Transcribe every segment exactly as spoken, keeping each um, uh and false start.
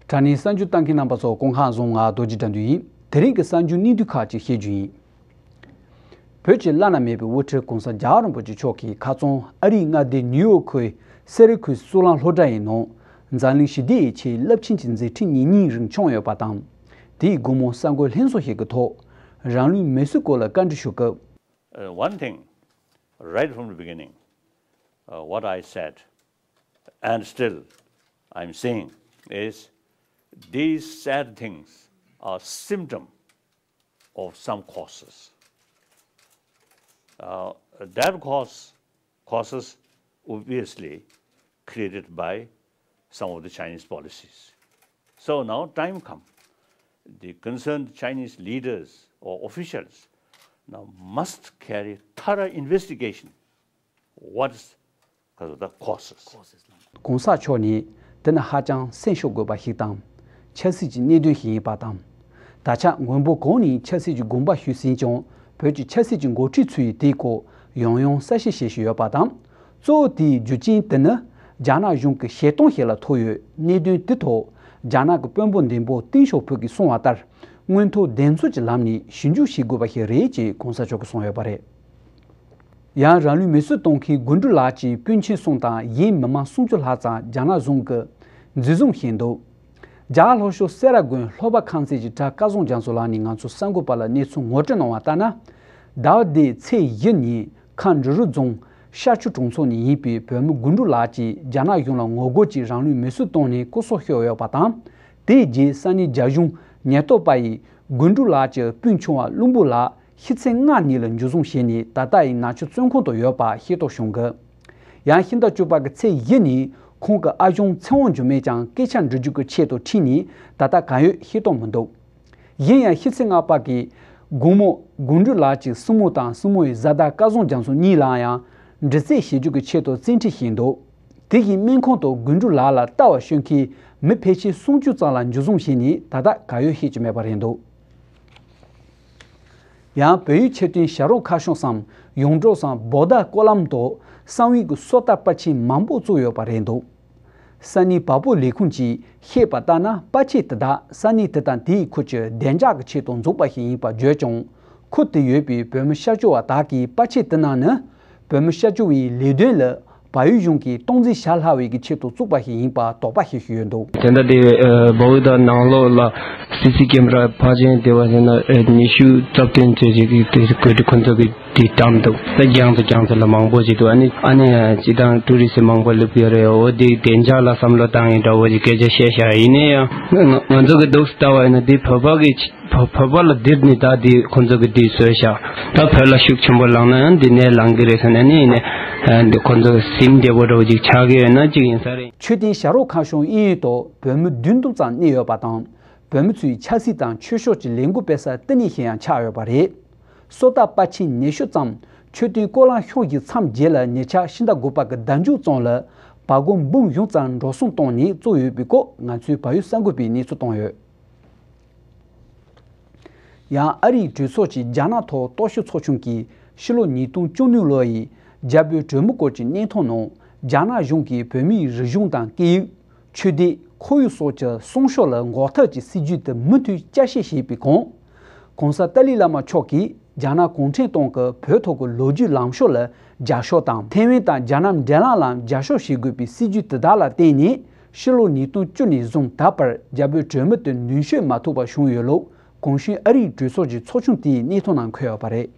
དྲ་བརྙན་གསར་འགྱུར་ལྟ་མཁན་རྣམ་པ་ཚོ་སྐུ་ཁམས་བཟང་། ང་རྡོ་རྗེ་དགྲ་འདུལ་ཡིན། དེ་རིང་གི་གསར་འགྱུར་གནད་བསྡུས་ཁག་ཅིག་བཤད་རྒྱུ་ཡིན། བོད་ཀྱི་བླ་ན་མེད་པའི་དབུ་ཁྲིད་༸གོང་ས་༸རྒྱལ་བ་རིན་པོ་ཆེ་མཆོག་གིས་ཁ་རྩང་ཨ་རིའི་མངའ་སྡེ་ནིའུ་ཡོག་ཁུལ་སེ་རི་ཁུལ་གཙུག་ལག་སློབ་གྲྭ་ཡི་ནང་འཛམ་གླིང་ཞི་བདེ་ཡི་ཆེད་རླབས་ཆེན་གྱི་མཛད་འཕྲིན་ཉིན་གཉིས་རིང་བསྐྱངས་ཡོད་པ་དང་། དེའི་དགོང་མོ་གསར་འགོད་ལྷན་ཚོགས་ཤིག་གི་ཐོག་རང་ལུས་མེར་སྲེག་སྐོར་ལ་བཀའ་འདྲི་ཞུ་སྐབས། Uh, one thing, right from the beginning, uh, what I said, and still I'm saying, is these sad things are symptom of some causes. Uh, that cause, causes obviously created by some of the Chinese policies. So now time come, the concerned Chinese leaders or officials now must carry thorough investigation. What is, because of the causes. གོང་ས་མཆོག་ནས་དེ་ནི་ཧ་ཅང་སེམས་ཤོར་དགོས་པ་ཞིག་དང་། ཆབ་སྲིད་ཀྱི་གནད་དོན་ཞིག་ཡིན་པ་དང་། ད་ཆ་མགོན་པོ་གང་ནས་ཆབ་སྲིད་ཀྱི་དགོངས་པ་ཞུས་ཟིན་ཀྱང་། བོད་ཀྱི་ཆབ་སྲིད་ཀྱི་འགོ་ཁྲིད་ཚོས་དེའི་སྐོར་ཡང་ཡང་གསལ་བཤད་བྱེད་བཞིན་ཡོད་པ་དང་། གཙོ་བོ་དེའི་རྒྱུ་རྐྱེན་དེ་ནི་རྒྱ་ནག་གཞུང་གི་བཤད་སྟངས་ཤིག་ལ་ཐུག་ཡོད། གནད་དོན་དེ་ཐོག་རྒྱ་ནག་གི་དཔོན་པོ་འདེམས་པོ་ཏེང་ཞའོ་ཕིང་གིས་གསུངས་པ་ལྟར། མངོན་མཐོ་བདེན་འཚོལ་གྱི་ལམ་ནས་ཞིབ་འཇུག་བྱེད་དགོས་པ་ཞིག་རེད་ཅེས་གོང་ས་མཆོག་གིས་གསུངས་ཡོད་པ་རེད། ཡང་རང་ལུས་མེར་སྲེག་གཏོང་མཁན་དགུ་འབྲུ་ལགས་ཀྱི་སྤུན་མཆེད་གསུམ་དང་གཞན་མི་མང་སུམ་ཅུ་ལྷག་ཙམ་རྒྱ་ནག་གཞུང་གིས་འཛིན་བཟུང་བྱས་འདུག་རྒྱ་གར་ལྷོ་ཕྱོགས་སེ་ར་དགོན་ལྷོ་པ་ཁང་ཚན་གྱི་གྲྭ་སྐལ་བཟང་རྒྱ་མཚོ་ལགས་ནས་ང་ཚོ་གསར་འགོད་པ་ལ་གནས་ཚུལ་ངོ་སྤྲོད་གནང་བ་ལྟར་ན། ཟླ་བ་འདིའི་ཚེས་བཞི་ཉིན་ཁམས་འབྲི་རུ་རྫོང་ཤར་ཆུ་གྲོང་ཚོ་ནས་ཡིན་པའི་བོད་མི་དགུ་འབྲུ་ལགས་ཀྱིས་རྒྱ་ནག་གཞུང་ལ་ངོ་རྒོལ་གྱིས་རང་ལུས་མེར་སྲེག་བཏང་ནས་སྐུ་སྲོག་ཤོར་ཡོད་པ་དང་། དེའི་རྗེས་ས་གནས་རྒྱ་གཞུང་ཉེན་རྟོག་པ་ཡིས་དགུ་འབྲུ་ལགས་ཀྱི་སྤུན་ཆུང་བ་བློན་པོ་ལགས་ཕྱི་ཚེས་ལྔ་ཉིན་ལ་འཇུ་བཟུང་བྱས་ནས་ད་ལྟ་ཡང་ནག་ཆུ་བཙོན་ཁང་དུ་ཡོད་པ་ཤེས་རྟོགས་བྱུང་གི། ཡང་ཕྱི་ཟླ་བཅུ་པ་གི་ཚེས་བཞི་ཉིན་ཁོང་གི་ཨ་ཞང་ཚེ་དབང་འགྱུར་མེད་ཀྱང་སྐད་ཆ་འདྲི་རྒྱུ་གི་ཆེད་དུ་ཁྲིད་ནས་ད་ལྟ་གང་ཡོད་ཤེས་རྟོགས་མི་འདུག་གཞན་ཡང་ཕྱི་ཚེས་ལྔ་པ་གི་དགོང་མོ་དགུ་འབྲུ་ལགས་ཀྱི་སྲིང་མོ་དང་སྲིང་མོ་ཡི་བཟའ་ཟླ་སྐལ་བཟང་རྒྱ་མཚོ་གཉིས་ལའང་འདྲི་རྩད་བྱེད་རྒྱུ་གི་ཆེད་དུ་བཙན་ཁྲིད་བྱས་འདུག་དེ་བཞིན་སྨན་ཁང་དུ་དགུ་འབྲུ་ལགས་ལ་ལྟ་བ་ཞུ་མཁན་མི་ཕལ་ཆེར་སུམ་ཅུ་ཙམ་ལ་འཇུ་བཟུང་བྱས་ནས་ད་ལྟ་ག་ཡོད་ཤེས་ཀྱི་མེད་པ་རེད་འདུག་ཡང་བལ་ཡུལ་ཕྱིར་དོན་བྱ་རོག་ཁ་ཤོང་སམ་ཡོངས་གྲགས་སམ་བོ་ད་ཀོ་ལམ་དུ་གསང་བའི་གི་སོ་ལྟ་པར་ཆས་མང་པོ་བཙུགས་ཡོད་པ་རེད་འདུག་ས་གནས་བ་སྤུ་ལས་ཁུངས་ཀྱིས་བཤད་པ་ལྟར་ན། པར་ཆས་དེ་དག་ས་གནས་དེ་དང་དེའི་ཁུལ་གྱི་བདེ་འཇགས་ཀྱི་ཆེད་དུ་འཛུགས་པ་ཞིག་ཡིན་པར་བརྗོད་ཀྱང་། ཁུལ་དེ་ཡོད་པའི་བོད་མི་ཤར་སྐྱོད་པ་དག་གིས་པར་ཆས་དེ་ནང་ནི་བོད་མི་ཤར་སྐྱོད་པའི་ལས་དོན་ལ་བལ་ཡུལ་གཞུང་གིས་སྟངས་འཛིན་བྱ་སླ་བའི་གི་ཆེད་དུ་བཙུགས་པ་ཞིག་ཡིན་པར་དོགས་པ་བྱེད་བཞིན་ཡོད་འདུག་དེ་འདྲ་དེ་བལ་ཡུལ་དང་ནང་ལོགས་ལ་སི་སི་ཀེམ་ར་ཕལ་ཆེར་དེ་བ་ཟེར་ན་ཉི་ཤུ་རྩ་བདུན་ཙམ་ཞིག་གི་དེ་བཀོད་སྒྲིག་ཁོ་ཚོ་གི་དེ་བཀྲམ་འདུག་ས་རྒྱང་ཚ་རྒྱང་ཚ་ལ་མང་པོ་ཞིག་འདུག་ཨ་ནི་ཨ་ནི་སྤྱི་བཏང་ཊུ་རི་སི་མང་པོ་སླེབས་ཀྱི་ཡོད་རེད། འོ་དེ་བདེ་འཇགས་ལ་བསམ་བློ་བཏང་ཡིན་འདྲ་བོ་ཞིག་སྐད་ཆ་བཤད་བཞག་ཡིན་ན་ཡང་ང་ང་ཚོ་གི་འདུག་ལྟ་བ་ཡིན་ན་དེ་བོད་པ་གི་བོད་པ་ལ་དེར་ནི་ད་དེ་ཁོ་ཚོ་གི་དེ་བཟོས་བཞག་ད་བོད་ལ་ཤུགས་ཆེན་པོ་ལངས་ན་ཡང་དེ་ནས་ལངས་གི་རེད་ཟེར་ནས་ནི་ཡིན་ནས་དེ་ཁོ་ཚོ་སེམས་བདེ་པོ་འདྲ་བོ་ཅིག་ཆགས་ཀྱི་ཡོད་ན་ཅིག་ཡིན་ས་རེད། མཆོད་རྟེན་བྱ་རོག་ཁ་ཤོང་དབེན་ཡུལ་དུ་བོད་མི་བདུན་སྟོང་ཙམ་གནས་ཡོད་པ་དང་། བོད་མི་ཚོའི་ཆབ་སྲིད་དང་ཆོས་ཕྱོགས་ཀྱི་ལས་འགུལ་སྤེལ་ས་བསྟི་གནས་ཤིག་ཡང་ཆགས་ཡོད་པ་རེད། སོ་ལྟ་པར་ཆས་ཉི་ཤུ་ཙམ་མཆོད་རྟེན་ཀོ་ལ་ཤོང་ཞིག་མཚམས་བརྒྱད་ལ་ཉེ་ཆར་ཕྱི་ཟླ་དགུ་པ་གི་ཟླ་མཇུག་ཙམ་ལ་བ་གོ་འབུམ་གཞུང་ཙམ་འགྲོ་སོང་བཏང་ནས་བཙུགས་ཡོད་པའི་སྐོར་ང་ཚོའི་བལ་ཡུལ་གསར་འགོད་པས་གནས་ཚུལ་བཏང་ཡོད། ཡང་ཨ་རིའི་གྲོས་ཚོགས་ཀྱི་རྒྱ་ནག་ཐོག་རྟོག་ཞིབ་ཚོགས་ཆུང་གིས་ཕྱི་ལོ་ཉིས་སྟོང་བཅུ་གཉིས་ལོ་ཡི་རྒྱ་བོད་གྲོས་མོལ་སྐོར་གྱི་གནས་སྟངས་ནང་རྒྱ་ནག་གཞུང་གིས་བོད་མིའི་རིག་གཞུང་དང་སྐད་ཡིག་ཆོས་དད། ཁོར་ཡུག་སོགས་ཀྱི་སྲུང་སྐྱོབ་ལ་འགོག་ཐབས་ཀྱི་སྲིད་ཇུས་དེ་མུ་མཐུད་བསྐྱར་ཞིབ་བྱེད་པའི་གོང་། ྋགོང་ས་ཏཱ་ལའི་བླ་མ་མཆོག་གིས་རྒྱ་ནག་གུང་ཁྲན་ཏང་གི་བོད་ཐོག་གི་ལོ་རྒྱུས་ལངས་ཕྱོགས་ལ་རྒྱབ་སྐྱོར་དང་། ཐའེ་ཝན་དང་རྒྱ་ནག་འབྲེལ་ལམ་ལ་རྒྱབ་སྐྱོར་བྱེད་དགོས་པའི་སྲིད་ཇུས་དེ་དག་ལ་བརྟེན་ནས་ཕྱི་ལོ་ཉིས་སྟོང་བཅུ་ནས་བཟུང་ད་བར་རྒྱ་བོད་གྲོས་མོལ་དེ་ནུས་ཤུགས་མ་ཐུབ་པ་བྱུང་ཡོད་ལུགས་གོང་ཞུས་ཨ་རིའི་གྲོས་ཚོགས་ཀྱི་ཚོགས་ཆུང་དེའི་གནས་ཚུལ་ནང་འཁོད་ཡོད་པ་རེད།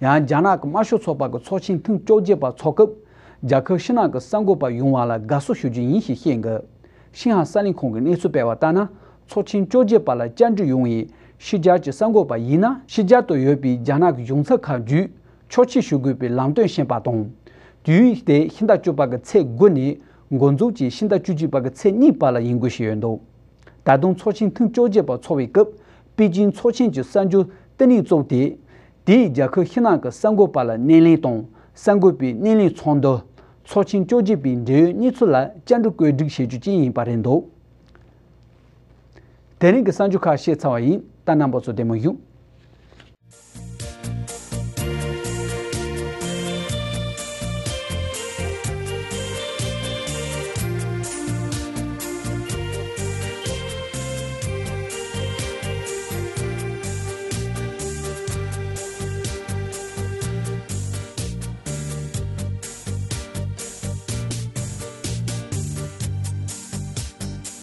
ཡང་རྒྱ་ནག་གི་དམར་ཤོག་ཚོགས་པ་གི་ཚོགས་ཆེན་ཐེངས་བཅོ་བརྒྱད་པ་འཚོགས་སྐབས་རྒྱལ་ཁབ་ཕྱི་ནང་གི་གསར་འགོད་པ་ཡོང་བ་ལ་དགའ་བསུ་ཞུ་རྒྱུ་ཡིན་ཞེས་བཤད་འདུག་ཤིན་ཧྭ་གསར་ལས་ཁང་གིས་གནས་ཚུལ་སྤེལ་བ་ལྟར་ན། ཚོགས་ཆེན་བཅོ་བརྒྱད་པ་ལ་བཅར་འདྲི་ཡོང་བའི་ཕྱི་རྒྱལ་གྱི་གསར་འགོད་པ་ཡིན་ན་ཕྱི་རྒྱལ་དུ་ཡོད་པའི་རྒྱ་ནག་གི་གཞུང་ཚབ་ཁག་བརྒྱུད་ཕྱོགས་ཕྱིར་ཞུ་དགོས་པའི་ལམ་སྟོན་བྱས་པ་དང་། དུས་ཡུན་དེ་ཕྱི་ཟླ་བཅུ་པ་གི་ཚེས་དགུ་ནས་འགོ་འཛུགས་ཀྱིས་ཕྱི་ཟླ་བཅུ་གཅིག་པ་གི་ཚེས་གཉིས་བར་ལ་ཡིན་དགོས་ཞེས་ཡོད་འདུག་ད་དུང་ཚོགས་ཆེན་ཐེངས་བཅོ་བརྒྱད་པ་འཚོགས་པའི་སྐབས་པེ་ཅིང་ཚོགས་ཆེན་གྱི་གསར་འགྱུར་བསྟི་གནས་བཙུགས་ཏེ། དེས་རྒྱལ་ཁབ་ཕྱི་ནང་གི་གསར་འགོད་པ་ལ་སྣེ་ལེན་དང་གསར་འགོད་པའི་སྣེ་ལེན་ཚོགས་འདུ། ཚོགས་ཆེན་བཅོ་བརྒྱད་པའི་འབྲེལ་ཡོད་གནས་ཚུལ་ལ་བཅར་འདྲི་བཀོད་སྒྲིག་བྱེད་རྒྱུ་བཅས་ཡིན་པ་རེད་འདུག་དེ་རིང་གི་གསར་འགྱུར་ཁག་བཤད་ཚར་བ་ཡིན། ད་རྣམ་པ་ཚོ་བདེ་མོ་བཞུགས།